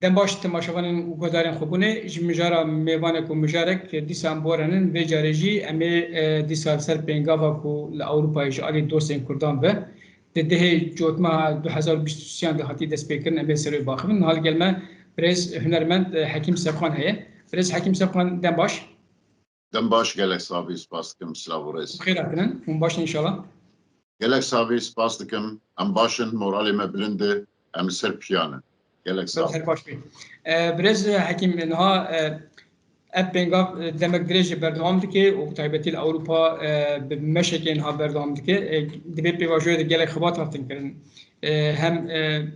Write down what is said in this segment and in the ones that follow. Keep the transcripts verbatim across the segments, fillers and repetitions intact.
Dem baş temaşevanên û guhdarên xwebûnê, ji mijara mêvanek û mijarek dîsa em borenin, vê carê jî em ê, e, dîsa li ser pêngava ku li Ewropayê ji alî dostên Kurdan bi, di dehê Cotmeha du hezar û bîst û sêyan de hatî destpêkirin, em ê ser wê baxivin. Niha li gel me birêz hunermend, e, Hekîm Sevxan heye. Birêz Hekîm Sevxan, dem baş. Dem baş, gelek savî, spas dikim, silav û rêz. Xêr hatinin, hûn baş in înşallah. Gelek savî, spas dikim, em baş in, moralê me bilind e, em li ser piyan in. Gelek savî. Her baş bê. E, birêz Hekîm, niha, e, ev pêngav, e, demek dirêj e berdewam dike û bi taybetî li Ewropa, e, bi meşekê niha berdewam dike. E, di vê pêvajoyê de gelek xebat hatin kirin. E, hem, e,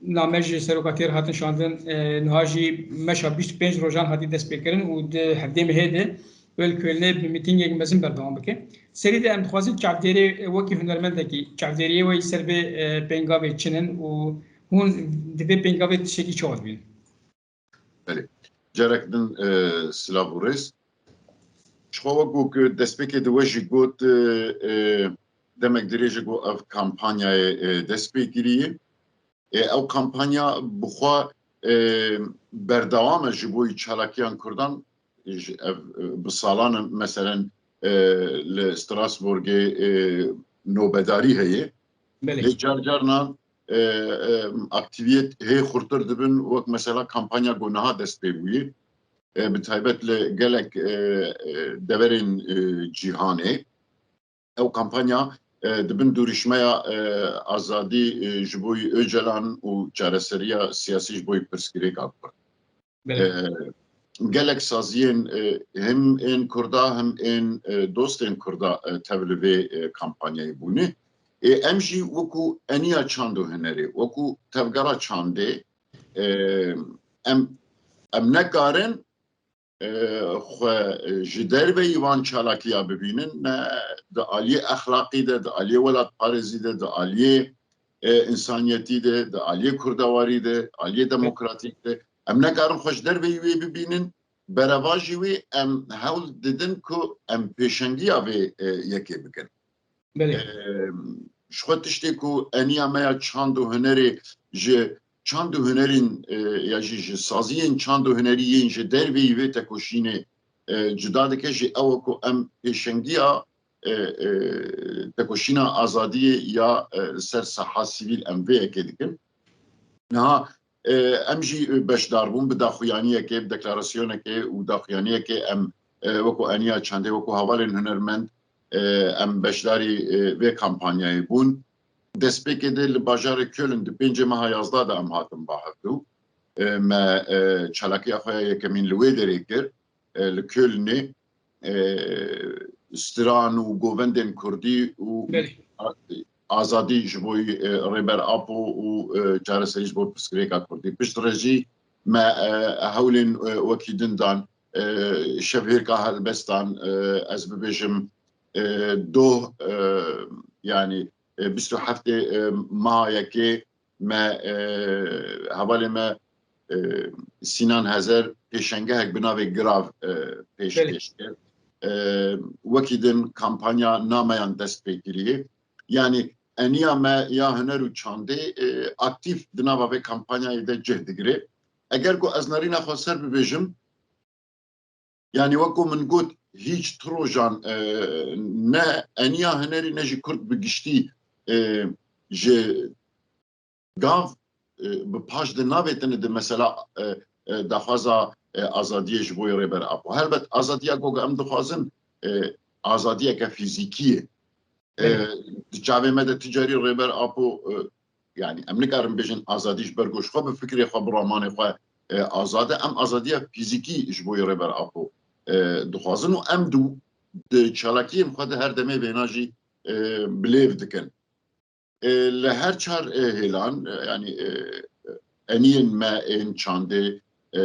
name ji serokatiyê re hatin şandin, e, niha jî meşa bîst û pênc rojan hatî destpêkirin û di hevdê mehê de wê li Kölnê bi mîtîngek mezin berdewam bike. Serî de em dixwazin çavdêrê, e, wekî hunermendekî, çavdêriyê we yî ser vê, e, pêngavê çi ne û hûn di vê pêngavê tiştekî çawa dibînin? Belê. Carek din, e, silav û rêz. Ji xwe wekû ku destpêkê de we jî got, e, e, demek dirêj e ku ev kampanyayê, e, dest pê kiriye. E, ew kampanya bi xwe, e, berdewam e ji bo yî çalakiyan Kurdan, ji ev, e, bi salan e, meselen, e, li Strasbourgê, e, nobedarî heye. Belê. Lê car carna, e, e, aktîviyet hê xurtir dibin, wek mesela kampanya ku niha dest pê bûye, e, bi taybet li gelek, e, e, deverên, e, cîhanê. Ew kampanya, e, di bin dorîşmeya, e, azadî, e, ji bo yî Ocalan û çareseriya siyasî ji bo yî pirsgirêka Kurd. Belê. E, gelek saziyên, e, him ên Kurda, him ên, e, dostên Kurda, e, tev li vê, e, kampanyayê bûne. E, em jî wekû eniya çand û hunerê, wekû tevgera çandê, e, em, em nekarin, e, xwe, e, ji derveyî van çalakiya bibînin, ne di aliyê exlaqî de, di aliyê welatparêzî de, di aliyê, e, însaniyetî de, di aliyê kurdewarî de, aliyê demokratîk de. Em nekarin xwe ji derveyî wê bibînin, berevajî wê em hewl didin ku em pêşengiya vê, e, yekê bikin. Belê. Em, ji xwe tiştê ku eniya me ya çand û hunerê ji çand û hunerîn, e, ya jî ji saziyên çand û hunerî yên ji derveyî vê tekoşînê, e, cuda dike jî ew e ku em pêşengiya, e, e, tekoşîna azadiyê ya, e, ser saha sivîl em vê yekê dikin. Niha, e, em jî beşdar bûn bi daxuyaniyekê, bi deklarasyonekê û daxuyaniyekê em, e, wekû eniya çandê, wekû hevalên hunermend, e, em beşdarî, e, vê kampanyayê bûn. Destpêkê de li bajarê Köln di pêncê meha yazdeh de em hatin ba hevdû. E, me, e, çalakiya xwe ya yekemîn li wê derê kir, e, li Kölnê, e, stran û govendên kurdî û Belê. a-, azadî ji bo, e, Rêber Apo û, e, çareserî ji bo pirsgirêka kurdî. Piştre jî me, e, hewlên, e, wekî din dan, e, şevhêrka helbestan, e, ez bibêjim, e, doh, e, yanî, e, bîst û heftê, e, meha yekê me, e, hevalê me, e, Sînan Hezer pêşengehek bi navê Girav, e, pêşkêş Belê. kir. E, wekî din kampanya nameyan dest pê kiriye. Yanî eniya me ya huner û çandê, e, aktîf di nava vê kampanyayê de cih digire. Eger ku ez nerîna xwe ser bibêjim, yanî wekû min got, hîç ti rojan, e, ne eniya hunerî ne jî kurd bi giştî, e, ji gav, e, bi paş de navêtine di mesela, e, e, daxwaza, e, azadiyê ji bo yê Rêber Apo. Helbet azadiya ku em dixwazin, e, azadiyeke fîzîkî ye. E, Belê. Di çavê me de ti carî Rêber Apo, e, yanî em nikarin bêjin azadî ji ber ku ji xwe bi fikrê xwe, bi ramanê xwe, e, azad e. Em azadiya fîzîkî ji bo yê Rêber Apo, e, dixwazin û em di, di çalakiyên xwe de her demê vêna jî, e, bilêv dikin. E, li her çar, e, hêlan, e, yanî, e, eniyên me ên çandê, e,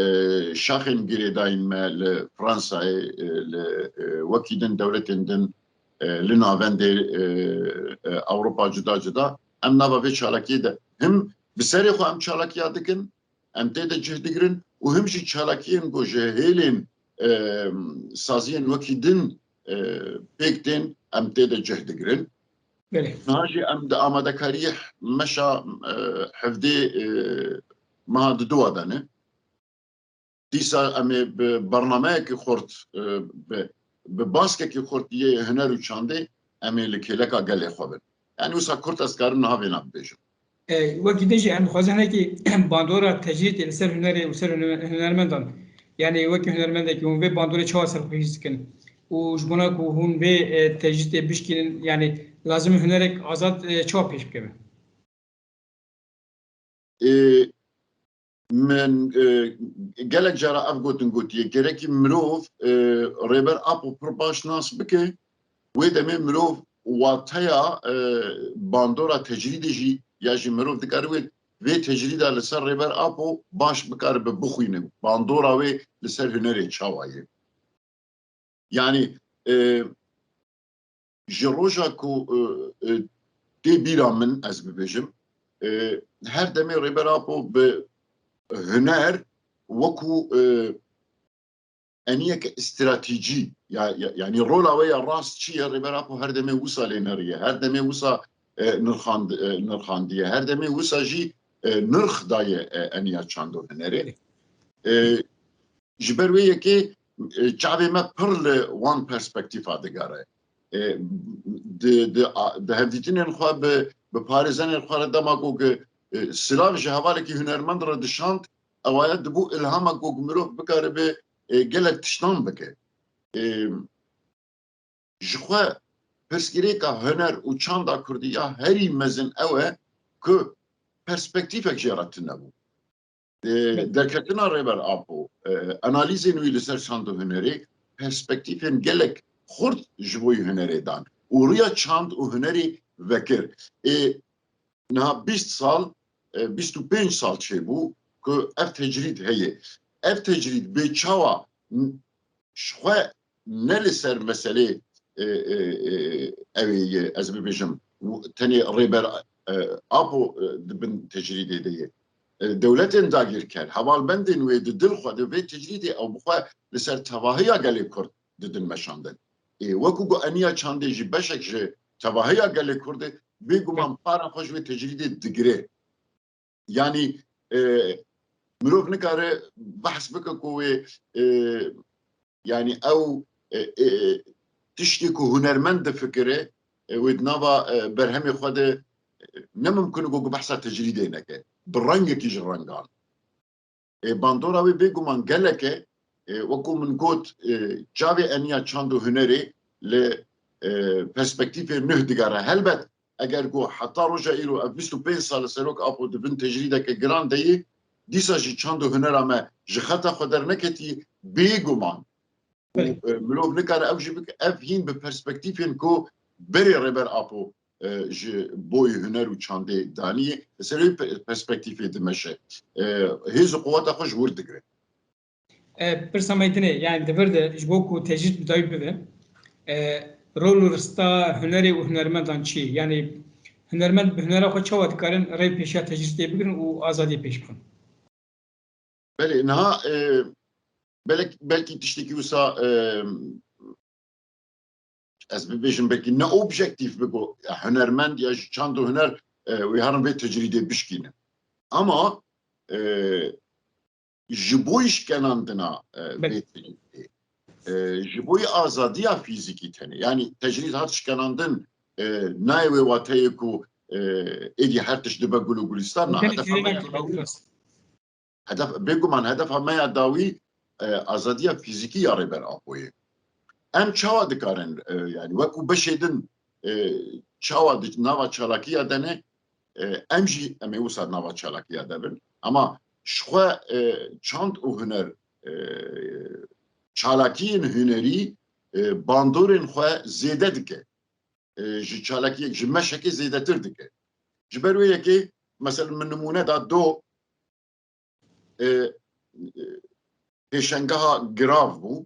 şaxên girêdayîn me li Fransayê, e, li, e, wekî din dewletên din, e, li navendê, e, e, Ewropa cuda cuda, em nava vê çalakiyê de him bi serê xwe em çalakiya dikin, em tê de cih digirin û him jî çalakiyên ku ji hêlên, e, saziyên wekî din, e, pêk tên, em tê de cih digirin. Belê. Niha jî em di amadekariyê meşa, e, hevdê, e, meha diduwa de ne. Dîsa em ê bi bernameyekî xurt, e, bi, bi baskekî xurt yê huner û çandê em ê li kêleka gelê xwe bin. Yanî wisa kurt ez karim niha vêna bibêjim. E, wekî din jî em dixwazin hinekî bandora tecrîdê li ser hunerê û ser huner-, hunermendan, yanî wekî hunermendekî hûn vê bandorê çawa serxwehîst dikin? Û ji bona ku hûn vê, e, tecrîdê bişkînin, yanî lazim e hunerek azad, e, çawa pêş bikeve? Ê, min, e, gelek cara ev gotin gotiye, gerekî mirov, e, Rêber Apo pir baş nas bike, wê demê mirov wateya, e, bandora tecrîdê jî, ya jî mirov dikare wê vê tecrîda li ser Rêber Apo baş bikaribe bixwîne, bandora wê li ser hunerê çawa ye. Yanî, e, ji roja ku, e, e, tê bîra min, ez bibêjim, e, her demê Rêber Apo bi huner wekû, e, eniyeke stratejî, ya, ya, yanî rola wê ya rast çi ye, Rêber Apo her demê wisa lê neriye. Her demê wisa, e, nirxand-, e, nirxandiye. Her demê wisa jî, e, nirx daye, e, eniya çand û hunerê. E, Ji ber wê yekê, e, çavê me pir li wan perspektîfa digere. E, di, di, a, di hevdîtinên xwe bi, bi parêzenên xwe re dema ku, e, silav ji hevalekî hunermend re dişand, ewaya dibû ilhamek ku mirov bikaribe, e, gelek tiştan bike. E, Ji xwe pirsgirêka huner û çanda kurdî ya herî mezin ew e ku perspektîfek jê re tune bû. E, Belê. Derketina Rêber Apo, e, analîzên wî li ser çand û hunerê perspektîfên gelek xurt ji bo hunerê dan û riya çand û hunerê vekir. Ê, niha bîst sal, e, bîst û pênc sal çêbû ku ev tecrîd heye. Ev tecrîd bê çawa n-, ji xwe ne li ser meselê, e, e, e, ew ê ye, ez bibêjim, w-, tenê Rêber, e, Apo, e, di bin tecrîdê de ye. E, dewletên dagirker, hevalbendên wê di dil xwe de vê tecrîdê ew bi xwe li ser tevahiya gelê Kurd didin meşandin. Ê, wekû ku eniya çandê jî beşek ji tevahiya gelê Kurd e, bêguman para xwe ji wê tecrîdê digire. Yanî, e, mirov nikare behs bike ku wê, e, yanî ew, e, e, tiştê ku hunermend difikire, e, wê di nava, e, berhemê xwe de, e, ne mimkun e ku behsa tecrîdê neke. Bi rengekî ji rengan. E, bandora wê bêguman gelek e. E, wekû min got, e, çavê eniya çand û hunerê li, e, perspektîfê nuh digere. Helbet, eger ku heta roja îro ev bîst û pênc sal e Serok Apo di bin tecrîdeke giran de ye, dîsa jî çand û hunera me ji xeta xwe derneketî, bêguman. Û, Belê. e, mirov nikare ew jî bike, ev hîn bi perspektîfên ku berê Rêber Apo, e, ji bo huner û çandê danî, li ser wê pe-, perspektîfê dimeşe. E, hêz û quweta xwe ji wir digire. E, pirsa me dinê, yani di vir de ji bo ku tecrîd bi dawî bibe, e, rol û rista hunerê û hunermendan çi ye? Yani hunermend bi hunera xwe çawa dikarin rê pêşiya tecrîdê bigirin û azadiyê pêş bixin? Belê, niha, e, belek-, belkî tiştekî wisa, e, ez bibêjim, belkî ne objektîf bigo, ya hunermend ya ji çand û huner, e, wê herin vê tecrîdê bişkînin. Ama, e, ji bo îşkenandina, e, Belê. vê tecrîdê, e, ji bo azadiya fîzîkî tenê. Yani tecrîd hat şkenandin, e, nayê wê wateyê ku, e, êdî her tişt dibe gul û gulistan, na, Tenê hedefa me ya dawî. Hedef, bêguman hedefa me ya dawî, e, azadiya fîzîkî ya Rêber Apoyê. Em çawa dikarin, e, yani wekû beşê din, e, çawa di nava çalakiya de ne, e, em jî em ê wisa nava çalakiya de bin. Ama ji xwe, e, çand û huner, e, çalakiyên hunerî, e, bandorên xwe zêde dike. E, ji çalakiyek, ji meşekê zêdetir dike. Ji ber wê yekê, mesela min nimûne da do, e, e, pêşengeha girav bû.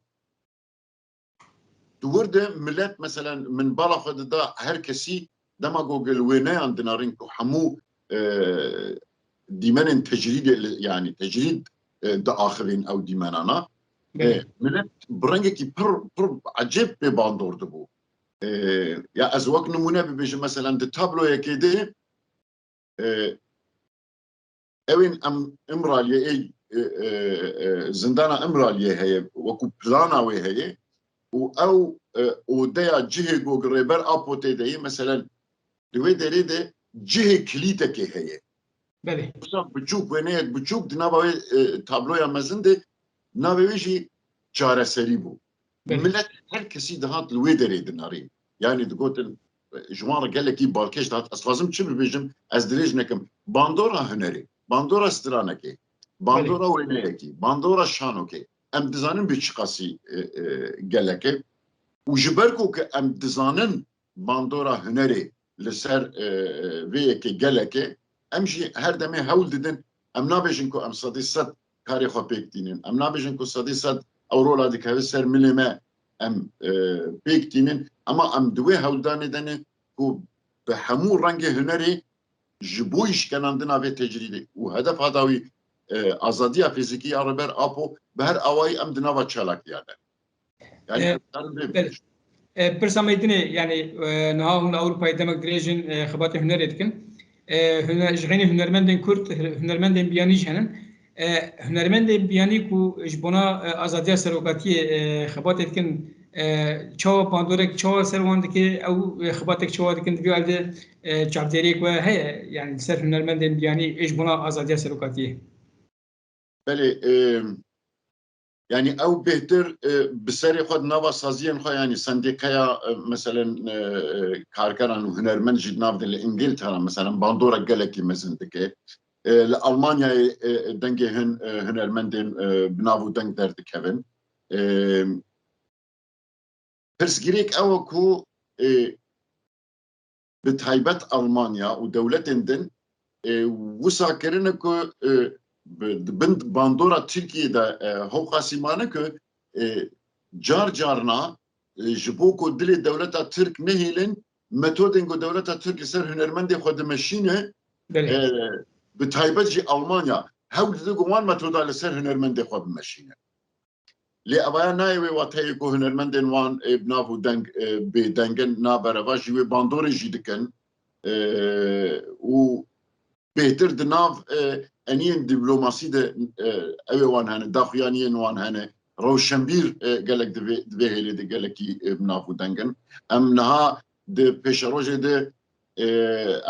Di wir de milet, meselen, min bala xwe dida her kesî, dema ku li wêneyan dinarin ku hemû, e, dîmenên tecrîdê li, yani tecrîd, e, diaxivin ew dîmenana. E, Belê. Milet bi rengekî pir, pir ecêb pê bandor dibû. E, ya ez wek nimûne bibêjim, meselen, di tabloyekê de, e, Ew ên em Îmraliyê, ê, e, e, e, zindana Îmraliyê heye, wekû plana wê heye û ew, e, odeya cihê ku Rêber Apo tê de ye, meselen, di wê derê de cihê kilîtekê heye. Belê. Wisa biçûk, wêneyek biçûk di nava wê, e, tabloya mezin de navê wê jî çareserî bû. Belê. Milet her kesî dihat li wê derê dinarîn. Yanî digotin, e, ji wan re gelekî balkêş dihat. Ez dixwazim çi bibêjim, ez dirêj nekim. Bandora hunerê, bandora stranekê, bandora Belê. wêneyekî, bandora şanokê. Em dizanin bê çiqasî, e, e, gelek e. Û ji ber ku em dizanin bandora hunerê li ser, e, e, vê yekê gelek e, em jî her demê hewl didin. Em nabêjin ku em sedî sed karê xwe pêk tînin. Em nabêjin ku sedî sed ew rola dikeve ser milê me em, e, pêk tînin. Ema em di wê hewldanê de ne ku bi hemû rengê hunerê ji bo îşkenandina vê tecrîdê û hedefa dawî, e, azadiya fîzîkî ya Rêber Apo bi her awayî em di nava çalakiya de. Yani, E, karin vê belê. E, pirsa me dinê, yani, e, niha hûn li Ewropayê demek dirêj in, e, xebatê hunerê dikin. E, huner-, ji xeynî hunermendên Kurd, hunermendên biyanî jî henin. E, hunermendên biyanî ku ji bona, e, azadiya serokatiyê, e, xebatê dikin, e, çawa bandorek, çawa ser wan dike, ew, e, xebatek çawa dikin, di vî alî de, e, çavdêriyek we heye, yani, li ser hunermendên biyanî, e, ji bona azadiya serokatiyê? Belê, e, yani ew bêhtir, e, bi serê xwe di nava saziyên xwe, yani sendîkaya, e, meselen, e, e, karkeran û hunermend jî di nav de li Îngiltera, meselen, bandorek gelekî mezin dike. E, li Almanyayê, e, dengê hin, e, hunermendên, e, bi nav û deng derdikevin. E, Pirsgirêk ew e ku, e, bi taybet Almanya û dewletên din, e, wisa kirine ku, e, bi, di bin bandora Tirkiyê de, e, hewqasî mane ku, e, car carna, e, ji bo ku dilê dewleta Tirk nehêlin, metodên ku dewleta Tirk li ser hunermendê xwe dimeşîne, Belê. e, bi taybet jî Almanya hewl dide ku wan metoda li ser hunermendê xwe bimeşîne. Lê evaya nayê wê wateyê ku hunermendên wan ê bi nav û deng, e, bêdeng in, nabereva jî wê bandorê jî dikin, e, û bêhtir di nav, e, eniyên dîplomasî de, e, ew ê wan hene, daxuyaniyên wan hene. Rewşenbîr, e, gelek di vê, di vê hêlê de gelekî, e, bi nav û deng in. Em niha di pêşerojê de e,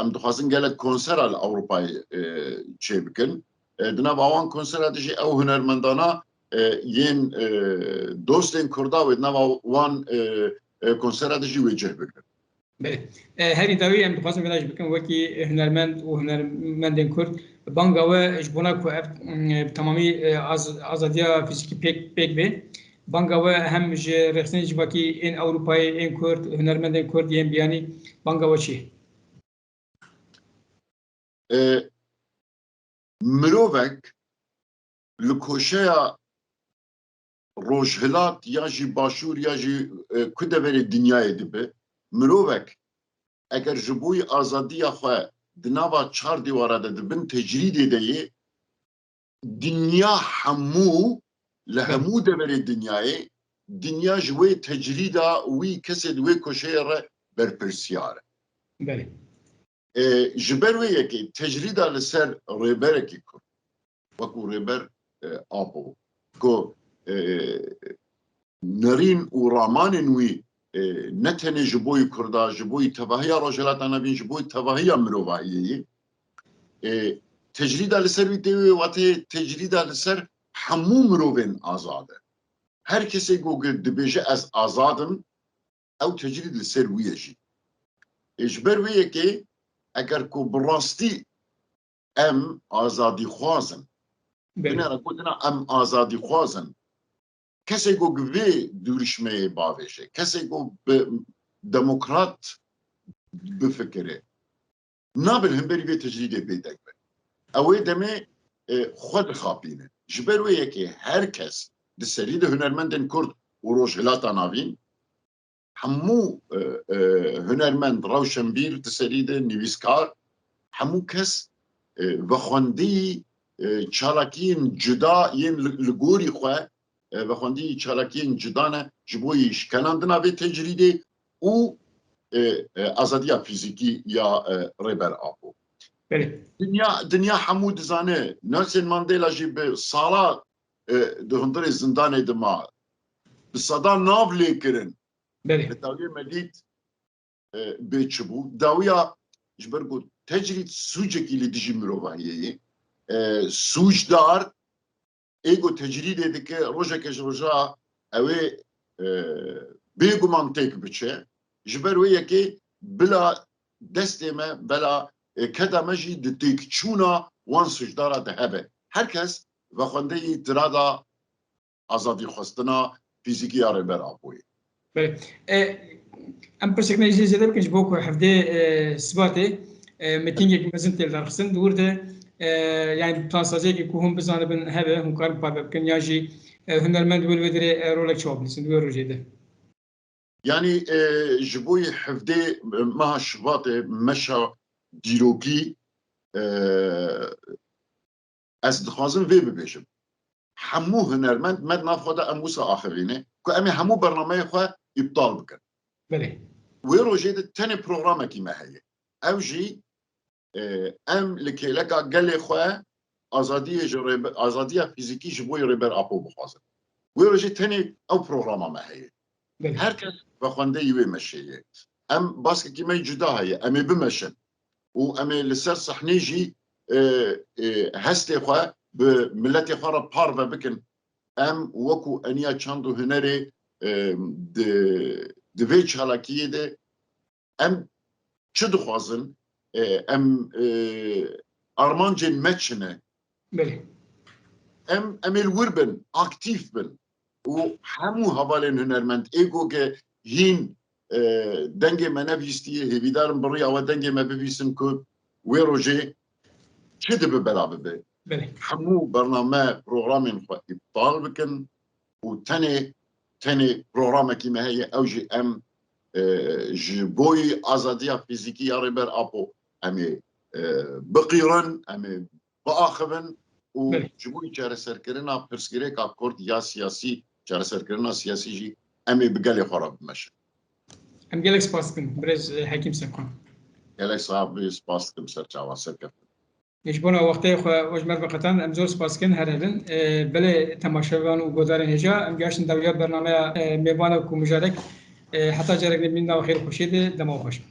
em dixwazin gelek konsera li Ewropayê, e, çêbikin. E, di nava wan konsera de jî ew hunermendana, e, yên, e, dostên Kurda wê di nava wan, e, e, konsera de jî wê cih bigrin. Belê. E, herî dawî em dixwazin vêna jî bikin, wekî hunermend û hunermendên Kurd, banga we ji bona ku ev, mm, bi temamî, e, az-, azadiya fîzîkî pêk, pêk bê, banga we hem ji rêxistinên civakî ên Ewropayê, ên Kurd, hunermendên Kurd yên biyanî, banga we çi ye? E, mirovek li koşeya rojhilat ya jî başûr ya jî, e, ku deverê dinyayê dibe, mirovek eger ji bo azadiya xwe di nava çar dîwara de di bin tecrîdê de yê, dinya hemû, li Belê. hemû deverê dinyayê, dinya ji wê tecrîda wî kesê di wê koşeyê re berpirsiyar e. Belê. E, ji ber wê yekê tecrîda li ser rêberekî Kurd, wekû Rêber, e, Apo, ku, e, nerîn û ramanên wî, e, ne tenê ji boyî Kurda, ji boyî tevahiya Rojhilata Navîn, ji boyî tevahiya mirovahiyê ye. E, tecrîda li ser wî tê wê wateyê tecrîda li ser hemû mirovên azad e. Her kesê ku dibêje ez azad im, ew tecrîd li ser wî ye jî. E, ji ber wê yekê eger ku bi rastî em azadîxwaz in, Belê. binêre gotina em azadîxwaz in, kesê ku bi vê duruşmeyê bavêje, kesê ku bi demokrat bifikire, nabe li hemberî vê tecrîdê bêdeng be. Ew ê demê, e, xwe dixapîne. Ji ber wê yekê her kes di serî de hunermendên Kurd û Rojhilata Navîn, hemû, e, e, hunermend, rewşenbîr di serî de, nivîskar, hemû kes, e, vexwendiyî, e, çalakiyên cuda yên li, li gorî xwe, e, vexwendiyî çalakiyên cuda ne ji bo yî şkenandina vê tecrîdê û, e, e, azadiya fîzîkî ya, e, Rêber Apo. Belê. Dinya, dinya hemû dizane. Nelson Mandela jî bi sala, e, di hundirê zindanê de ma. Bi sedan nav lê kirin. Belê. Li dawiyê me dît, e, bê çi bû. Dawiya ji ber ku tecrîd sûcekî li dijî mirovahiyê ye. E, sûcdar ê ku tecrîdê dike, rojeke ji roja ew ê, e, bêguman têk biçe. Ji ber wê yekê bila destê me, bela, e, keda me jî di têkçûna wan sûcdara de hebe. Her kes vexwendeyî tirada azadîxwestina fîzîkî ya Rêber Apoyê. Belê. E, em pirsek me jê zêde bikin ji bo ku hevdê, e, Sibatê, e, mitîngek mezin tê lidarxistin. Di wir de, e, yani plansaziyekê ku hûn bizanibin hebe, hûn karin parve bikin, ya jî, e, hunermend wê li wê derê, e, rolek çawa binivîsin di wê rojê de? Yani, e, ji bo yê hevdê meha Şibatê meşa dîrokî, e, ez dixwazim vê bibêjim. Hemû hunermend me di nav xwe de em wisa axivîne ku em ê hemû bernameyê xwe îptal bikin. Belê. Wê rojê de tenê programekî me heye. Ew jî, e, em li kêleka gelê xwe azadiyê ji Rêbe-, azadiya fîzîkî ji bo yê Rêber Apo bixwazin. Wê rojê tenê ew programa me heye. Belê. Her kes vexwendeyî wê meşê ye. Em baskekî me cuda heye. Em ê bimeşin. Û em ê li ser sehnê jî, e, e, hestê xwe bi miletê xwe re parve bikin. Em wekû eniya çand û hunerê, e, di, di vê çalakiyê de em çi dixwazin? E, em, e, armancên me çi ne? Belê. Em, em ê li wir bin, aktîf bin. Û hemû hevalên hunermend ê ku ke hîn, e, dengê me nebihîstiye, hêvîdar im bi riya we dengê me bibihîsin ku wê rojê çi dibe bela bibe. Belê. Hemû bername, programên xwe îptal bikin û tenê, tenê programekî me heye, ew jî em, e, ji bo yî azadiya fîzîkî ya Rêber Apo em ê, e, biqîrin, em ê biaxivin û Belê. ji bo yî çareserkirina pirsgirêka Kurd ya siyasî, çareserkirina siyasî jî em ê bi gelê xwe re bimeşin. Em gelek spas dikin, birêz, e, Hekîm Semkan. Gelek sax bî, spas dikim, ser çavan, ser keftin. Ji bona wextê xwe we ji me re veqetan, em zor spas dikin, her hebin. E, belê temaşevan û guhdarên hêja, em gihiştin dawiya bernameya, e, mêvana ku mijarek, e, heta carek nêbîn nava xêr û xweşiyê de, dema xweş.